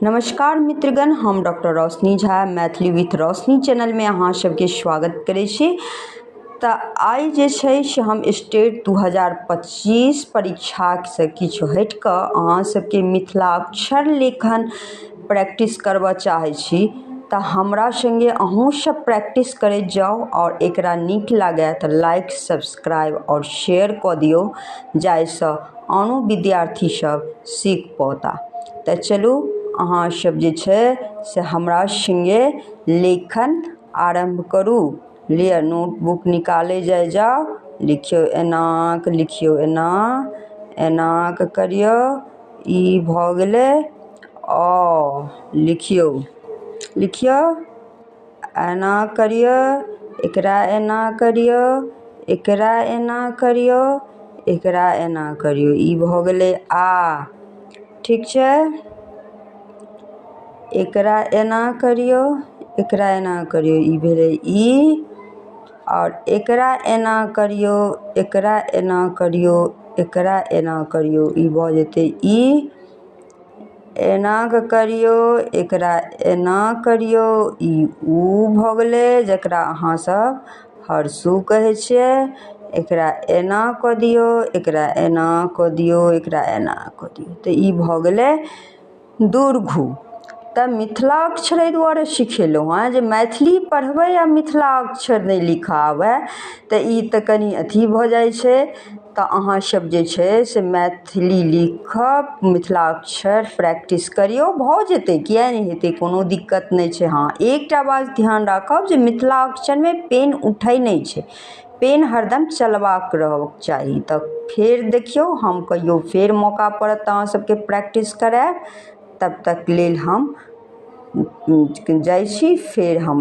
नमस्कार मित्रगण, हम डॉक्टर रोशनी झा मैथिली विथ रोशनी चैनलमे अहाँ सबके स्वागत करै छी। तऽ आइ जे छै से हम स्टेट 2025 परीक्षासँ किछु हटि कऽ अहाँ सबके मिथिलाक्षर लेखन प्रैक्टिस करबऽ चाहै छी। तऽ हमरा सङ्गे अहूँ सब प्रैक्टिस करैत जाउ आओर एकरा नीक लागए तऽ लाइक, सब्सक्राइब आओर शेयर कऽ दियौ, जाहिसँ आनो विद्यार्थी सब सीख पौता। तऽ चलू अहाँ सब जे छै से हमरा सङ्गे लेखन आरम्भ करू। लिअ, नोटबुक निकालै जाइ जाउ। लिखियौ, एनाके लिखियौ, एना एनाके करियौ। ई भऽ गेलै अ। लिखियौ, लिखियौ, एना करियौ, एकरा एना करियौ, एकरा एना करियौ, एकरा एना करियौ। ई भऽ गेलै आ। ठीक छै। एकरा एना करियौ, एकरा एना करियौ, ई भेलै ई। आओर एकरा एना करियौ, एकरा एना करियौ, एकरा एना करियौ, ई भऽ जेतै ई। एना कऽ करियौ, एकरा एना करियौ, ई ऊ भऽ गेलै, जकरा अहाँ सब हर्षू कहै छियै। एकरा एना कऽ दियौ, एकरा एना कऽ दियौ, एकरा एना कऽ दियौ, तऽ ई भऽ गेलै दुर्घू। तऽ मिथिलाक्षर एहि दुआरे सिखेलहुँ हेँ जे मैथिली पढ़बै आ मिथिलाक्षर नहि लिखऽ आबय तऽ ई तऽ कनि अथी भऽ जाइ छै। तऽ अहाँ सब जे छै से मैथिली लिखब, मिथिलाक्षर प्रैक्टिस करियौ, भऽ जेतै, किए नहि हेतै, कोनो दिक्कत नहि छै। हँ, एकटा बात ध्यान राखब जे मिथिलाक्षरमे पेन उठै नहि छै, पेन हरदम चलबाक रहक चाही। तऽ फेर देखियौ, हम कहियो फेर मौका पड़त तऽ अहाँ सबके प्रैक्टिस करायब। तब तक लेल हम जाइ छी, फेर हम